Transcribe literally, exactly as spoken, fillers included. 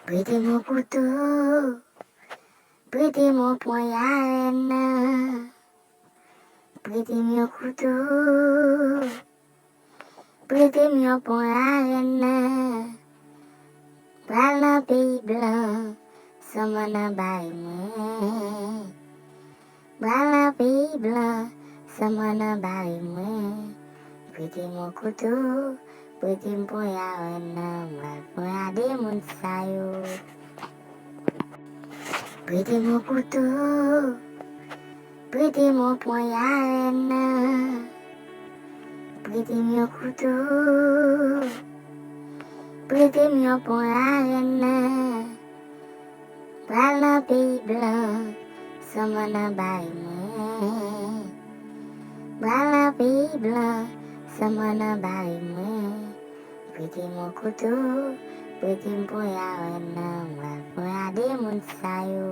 Prete m yon kouto, prete m yon ponyarèn nan. Prete m yon kouto, prete m yon ponyarèn nan. Pral nan peyi blan, san mòn nan bare mwen. Pral nan peyi blan, san mòn nan bare mwen. Prete m yon kouto, prete m ponyarèn nan, m pral ponyade moun sa yo. Prete m yon kouto, prete m yon ponyarèn nan. Prete m yon kouto, prete m yon ponyarèn nan. Pral nan peyi blan, san mòn nan bare mwen. Pral nan peyi blan, san mòn nan bare mwen. Prete m yon kouto, prete m ponyarèn nan, m pral ponyade moun sa yo.